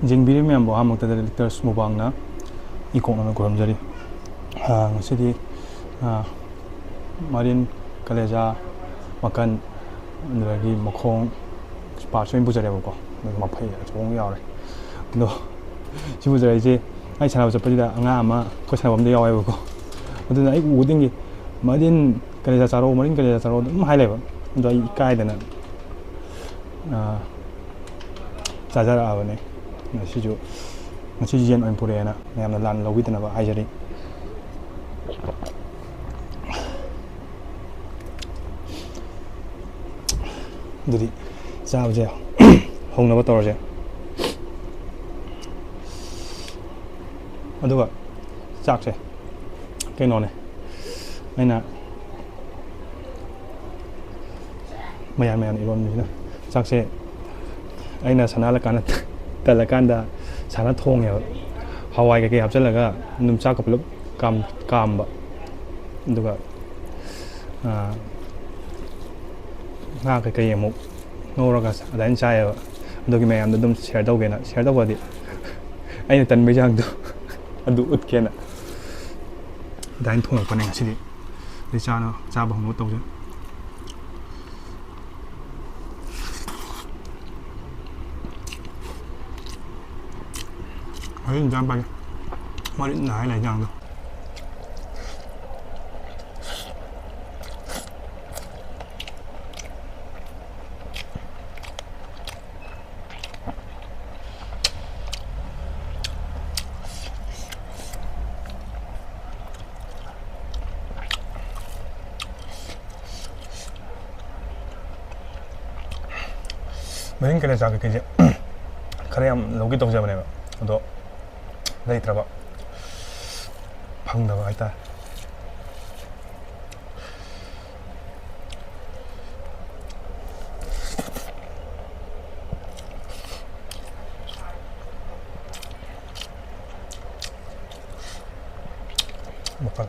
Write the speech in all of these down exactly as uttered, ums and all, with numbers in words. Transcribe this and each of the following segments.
ꯌꯦꯡꯕꯤꯔꯤꯕ ꯃꯌꯥꯝꯕꯨ ꯑꯍꯥꯟꯕꯃꯛꯇꯗ ꯂꯤꯛꯇꯔꯁ ꯃꯨꯕꯥꯡꯅ ꯏꯀꯣꯛꯅꯅ ꯈꯨꯔꯨꯝꯖꯔꯤ꯫ ꯑꯥ, ꯉꯁꯤꯗꯤ, ꯑꯥ, ꯃꯔꯤꯟ, ꯀꯂꯦꯖꯥ, ꯃꯀꯟ, ꯑꯗꯨꯗꯒꯤ ꯃꯈꯣꯡ, ꯄꯥꯔꯠꯁ ꯑꯣꯏꯅ ꯄꯨꯖꯔꯦꯕꯀꯣ꯫ ꯑꯗꯨꯒ ꯃꯐꯩ ꯑꯆꯧꯕ ꯑꯃ ꯌꯥꯎꯔꯦ꯫ ꯑꯗꯣ ꯁꯤ ꯄꯨꯖꯔꯛꯏꯁꯦ ꯑꯩ ꯁꯥꯟꯅꯕ ꯆꯠꯄꯁꯤꯗ ꯑꯉꯥꯡ ꯑꯃ ꯑꯩꯈꯣꯏ ꯁꯥꯟꯅꯐꯝꯗ ꯌꯥꯎꯋꯦꯕꯀꯣ꯫ ꯑꯗꯨꯅ ꯑꯩ ꯎꯕ ꯈꯨꯗꯤꯡꯒꯤ, "ꯃꯔꯤꯟ ꯀꯂꯦꯖꯥ ꯆꯥꯔꯛꯑꯣ, ꯃꯔꯤꯟ ꯀꯂꯦꯖꯥ ꯆꯥꯔꯛꯑꯣ" ꯑꯗꯨꯝ ꯍꯥꯏ ꯂꯩꯕ꯫ ꯑꯗꯣ ꯑꯩ ꯏꯀꯥꯏꯗꯅ, ꯑꯥ, ꯆꯥꯖꯔꯛꯑꯕꯅꯦ꯫ ꯉꯁꯤꯁꯨ, ꯉꯁꯤꯁꯨ ꯌꯦꯟ ꯑꯣꯏꯅ ꯄꯨꯔꯛꯑꯦꯅ ꯃꯌꯥꯝꯅ ꯂꯥꯟꯅ ꯂꯧꯕꯤꯗꯅꯕ ꯍꯥꯏꯖꯔꯤ꯫ ꯑꯗꯨꯗꯤ ꯆꯥꯕꯁꯦ ꯍꯧꯅꯕ ꯇꯧꯔꯁꯦ꯫ ꯑꯗꯨꯒ ꯆꯥꯛꯁꯦ ꯀꯩꯅꯣꯅꯦ, ꯑꯩꯅ ꯃꯌꯥꯟ ꯃꯌꯥꯟ ꯏꯔꯣꯟꯕꯁꯤꯅ, ꯆꯥꯛꯁꯦ ꯑꯩꯅ ꯁꯅꯥ ꯍꯜꯂꯀꯥꯟꯗ, ꯇꯜꯂꯀꯥꯟꯗ ꯁꯅꯥ ꯊꯣꯡꯉꯦꯕ꯫ ꯍꯋꯥꯏ ꯀꯩꯀꯩ ꯍꯥꯞꯆꯤꯜꯂꯒ ꯑꯗꯨꯝ ꯆꯥꯛꯀ ꯄꯨꯂꯞ ꯀꯥꯝ-, ꯀꯥꯝꯕ꯫ ꯑꯗꯨꯒ, ꯑꯥ, ꯉꯥ ꯀꯩꯀꯩ ꯑꯃꯨꯛ ꯉꯧꯔꯒ ꯑꯗꯨꯃꯥꯏꯅ ꯆꯥꯏꯌꯦꯕ꯫ ꯑꯗꯨꯒꯤ ꯃꯌꯥꯝꯗꯣ ꯑꯗꯨꯝ ꯁꯤꯌꯔ ꯇꯧꯒꯦꯅ, ꯁꯤꯌꯔ ꯇꯧꯕꯗꯤ ꯑꯩꯅ ꯇꯟꯕꯩ ꯆꯥꯡꯗꯣ ꯑꯗꯨ ꯎꯠꯀꯦꯅ ꯑꯗꯨꯃꯥꯏꯅ ꯊꯣꯡꯉꯛꯄꯅꯦ ꯉꯁꯤꯗꯤ꯫ ꯑꯗꯩ ꯆꯥꯅ-, ꯆꯥꯕ ꯍꯧꯅꯕ ꯇꯧꯁꯦ꯫ ꯍꯣꯔꯦꯟ ꯏꯟꯖꯥꯡ ꯄꯥꯏꯒꯦ꯫ ꯃꯔꯤꯟ ꯍꯥꯏ ꯂꯩ ꯏꯟꯖꯥꯡꯗꯣ꯫ ꯃꯔꯤꯟ ꯀꯂꯦꯖꯥ ꯀꯩꯀꯩꯁꯦ ꯈꯔ ꯌꯥꯝ ꯂꯧꯒꯦ ꯇꯧꯖꯕꯅꯦꯕ, ꯑꯗꯣ ꯂꯩꯇ꯭ꯔꯕ, ꯐꯪꯗꯕ ꯍꯥꯏꯇꯥꯔꯦ꯫ ꯃꯀꯜ꯫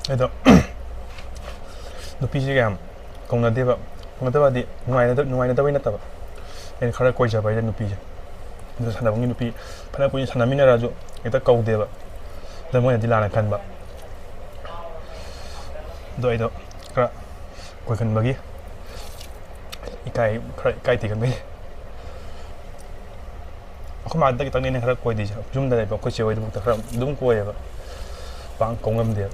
ꯑꯗꯣ ꯅꯨꯄꯤꯁꯤꯒ ꯌꯥꯝ ꯀꯧꯅꯗꯦꯕ꯫ ꯀꯧꯅꯗꯕ ꯍꯥꯏꯗꯤ ꯅꯨꯡꯉꯥꯏꯅꯗ-, ꯅꯨꯡꯉꯥꯏꯅꯗꯕꯩ ꯅꯠꯇꯕ꯫ ꯑꯩꯅ ꯈꯔ ꯀꯣꯏꯖꯕ ꯍꯥꯏꯗꯤ ꯅꯨꯄꯤꯁꯦ, ꯑꯗꯨ ꯁꯥꯟꯅꯐꯝꯒꯤ ꯅꯨꯄꯤ ꯐꯅ ꯀꯨꯏꯅ ꯁꯥꯟꯅꯃꯤꯟꯅꯔꯁꯨ ꯍꯦꯛꯇ ꯀꯧꯗꯦꯕ꯫ ꯑꯗ ꯃꯣꯏꯅꯗꯤ ꯂꯥꯟꯅ ꯈꯟꯕ꯫ ꯑꯗꯣ ꯑꯩꯗꯣ ꯈꯔ ꯀꯣꯏꯒꯟꯕꯒꯤ ꯏꯀꯥꯏ, ꯈꯔ ꯏꯀꯥꯏ ꯊꯤꯒꯟꯕꯒꯤ꯫ ꯑꯩꯈꯣꯏ ꯃꯥꯗ ꯈꯤꯇꯪꯅꯦ ꯑꯩꯅ ꯈꯔ ꯀꯣꯏꯗꯣꯏꯁꯦ꯫ ꯌꯨꯝꯗ ꯂꯩꯕ ꯑꯩꯈꯣꯏ ꯆꯦ ꯍꯣꯏꯗꯐꯥꯎꯗ ꯈꯔ ꯑꯗꯨꯝ ꯀꯣꯏꯌꯦꯕ, ꯄꯥꯡ ꯀꯧ ꯉꯝꯗꯦꯕ꯫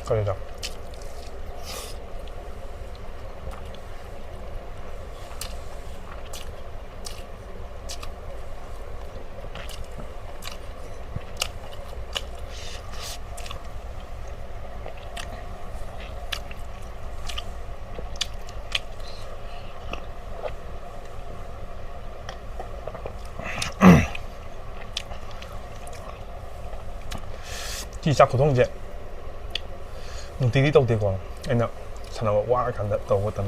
ꯀꯔꯤꯗ? ꯁꯤ ꯆꯥꯛ ꯈꯨꯊꯣꯡꯁꯦ ꯅꯨꯡꯇꯤꯒꯤ ꯇꯧꯗꯦꯀꯣ, ꯑꯩꯅ ꯁꯥꯟꯅꯕ ꯋꯥꯔꯀꯥꯟꯗ ꯇꯧꯕ ꯃꯇꯝ꯫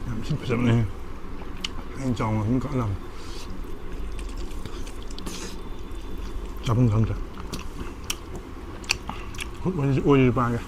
ꯌꯥꯝ ꯊꯤ ꯐꯖꯕꯅꯦ꯫ ꯑꯩꯅ ꯆꯥꯎꯅ ꯑꯗꯨꯝ ꯀꯛꯂꯝꯃꯦ꯫ ꯆꯥꯐꯝ ꯈꯪꯗ꯭ꯔꯦ꯫ ꯈꯨꯠ ꯑꯣꯏꯅꯁꯨ ꯑꯣꯏꯅꯁꯨ ꯄꯥꯏꯒꯦ꯫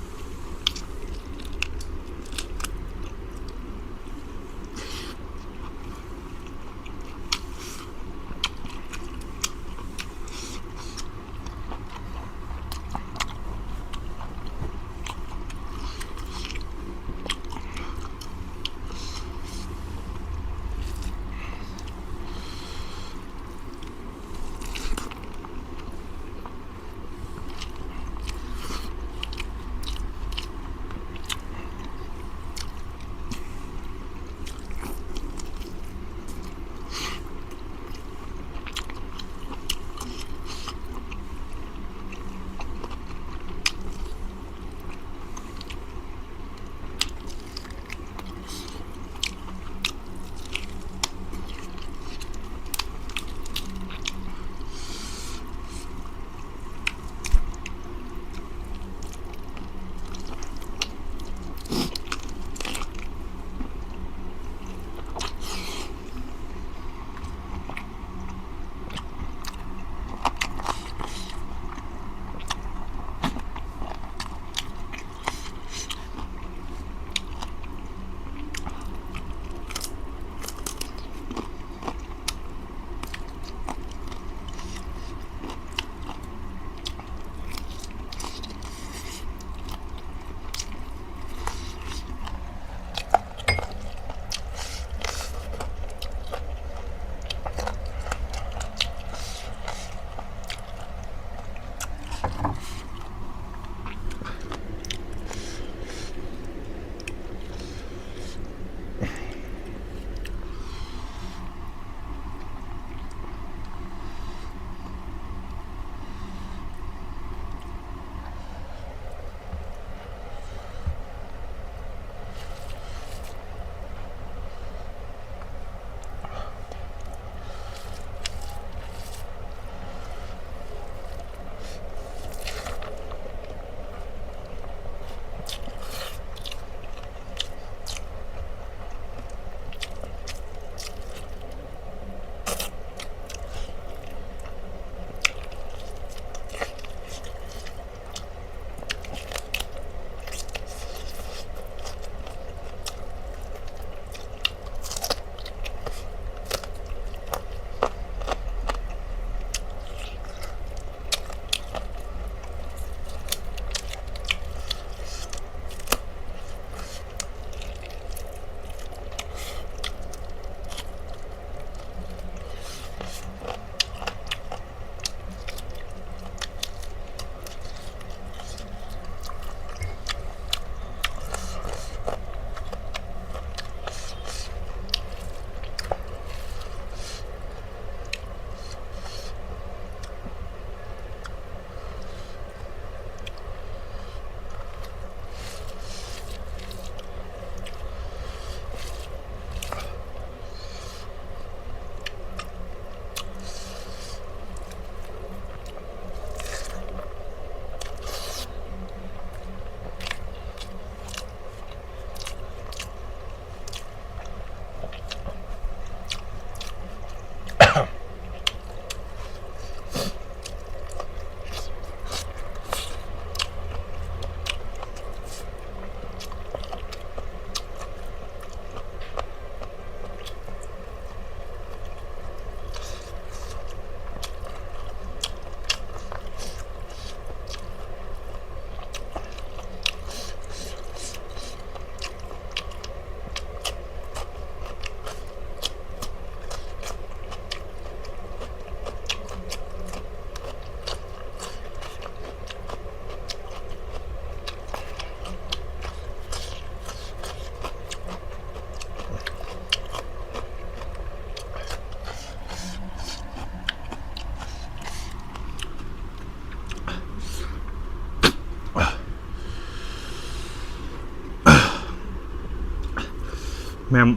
ꯃꯌꯥꯝ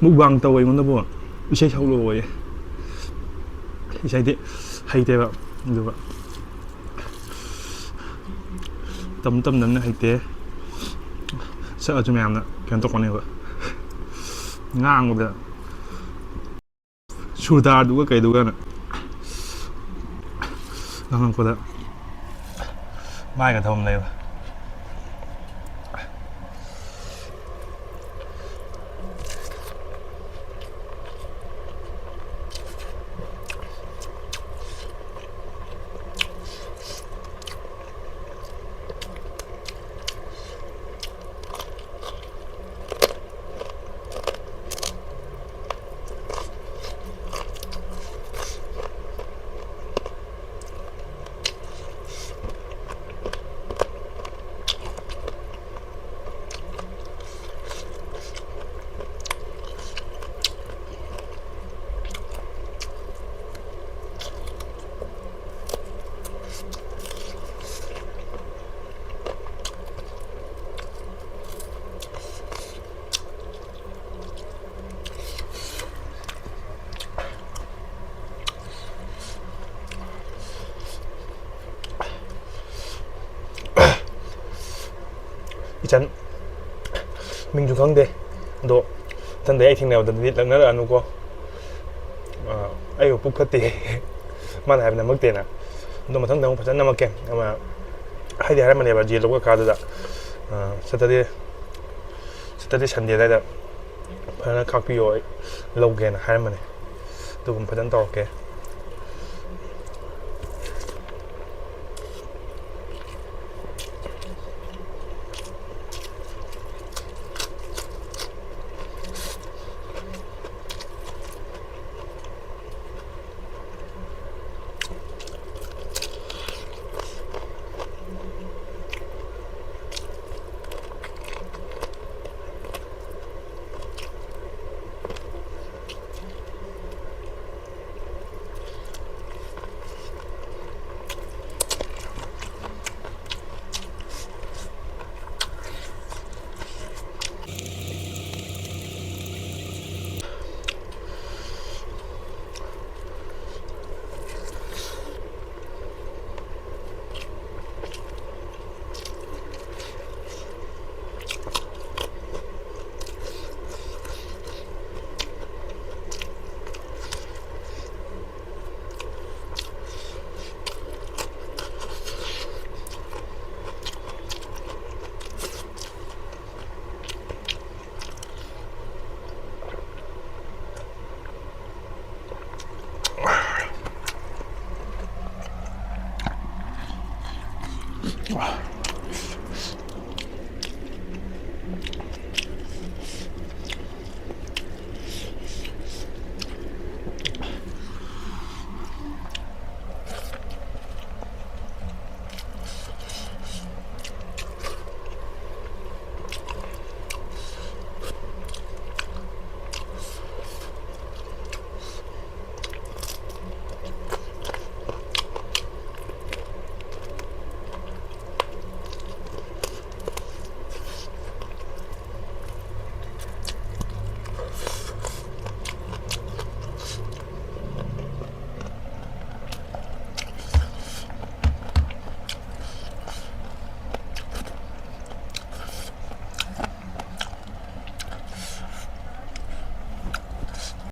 ꯃꯨꯛꯕꯥꯡ ꯇꯧꯋꯦ, ꯑꯩꯉꯣꯟꯗꯕꯨ ꯏꯁꯩ ꯁꯛꯂꯛꯑꯣꯌꯦ꯫ ꯏꯁꯩꯗꯤ ꯍꯩꯇꯦꯕ, ꯑꯗꯨꯒ ꯇꯝ ꯇꯝꯗꯕꯅ ꯍꯩꯇꯦ꯫ ꯁꯛꯑꯁꯨ ꯃꯌꯥꯝꯅ ꯀꯩꯅꯣ ꯇꯧꯔꯛꯀꯅꯦꯕ, ꯉꯥꯡꯕꯗ ꯁꯨꯔꯗꯥꯔꯗꯨꯒ ꯀꯩꯗꯨꯒꯅ ꯉꯥꯡꯉꯛꯄꯗ ꯃꯥꯏꯒ ꯊꯝꯐꯝ ꯂꯩꯕ꯫ ꯏꯆꯟ, ꯃꯤꯡꯁꯨ ꯈꯪꯗꯦ, ꯑꯗꯣ ꯃꯊꯪꯗ ꯑꯩ ꯊꯦꯡꯅꯕꯗꯗꯤ ꯂꯛꯅꯔꯛꯑꯅꯨꯀꯣ꯫ ꯑꯥ, ꯑꯩꯕꯨ ꯄꯨꯛ ꯐꯠꯇꯦ꯫ ꯃꯥꯅ ꯍꯥꯏꯕ ꯅꯝꯃꯛꯇꯦꯅ꯫ ꯑꯗꯣ ꯃꯊꯪꯗ ꯑꯃꯨꯛ ꯐꯖꯅ ꯅꯝꯃꯛꯀꯦ꯫ ꯑꯃ, ꯍꯥꯏꯗꯤ ꯍꯥꯏꯔꯝꯕꯅꯦꯕ ꯖꯦꯜ ꯂꯧꯕ ꯀꯥꯗꯨꯗ, ꯑꯥ, ꯁꯇꯔꯗꯦ, ꯁꯇꯔꯗꯦ ꯁꯟꯗꯦ ꯑꯗꯨꯋꯥꯏꯗ ꯐꯖꯅ ꯈꯥꯛꯄꯤꯌꯣ, ꯑꯩ ꯂꯧꯒꯦꯅ ꯍꯥꯏꯔꯝꯕꯅꯦ꯫ ꯑꯗꯨꯒꯨꯝꯕ ꯐꯖꯅ ꯇꯧꯔꯛꯀꯦ꯫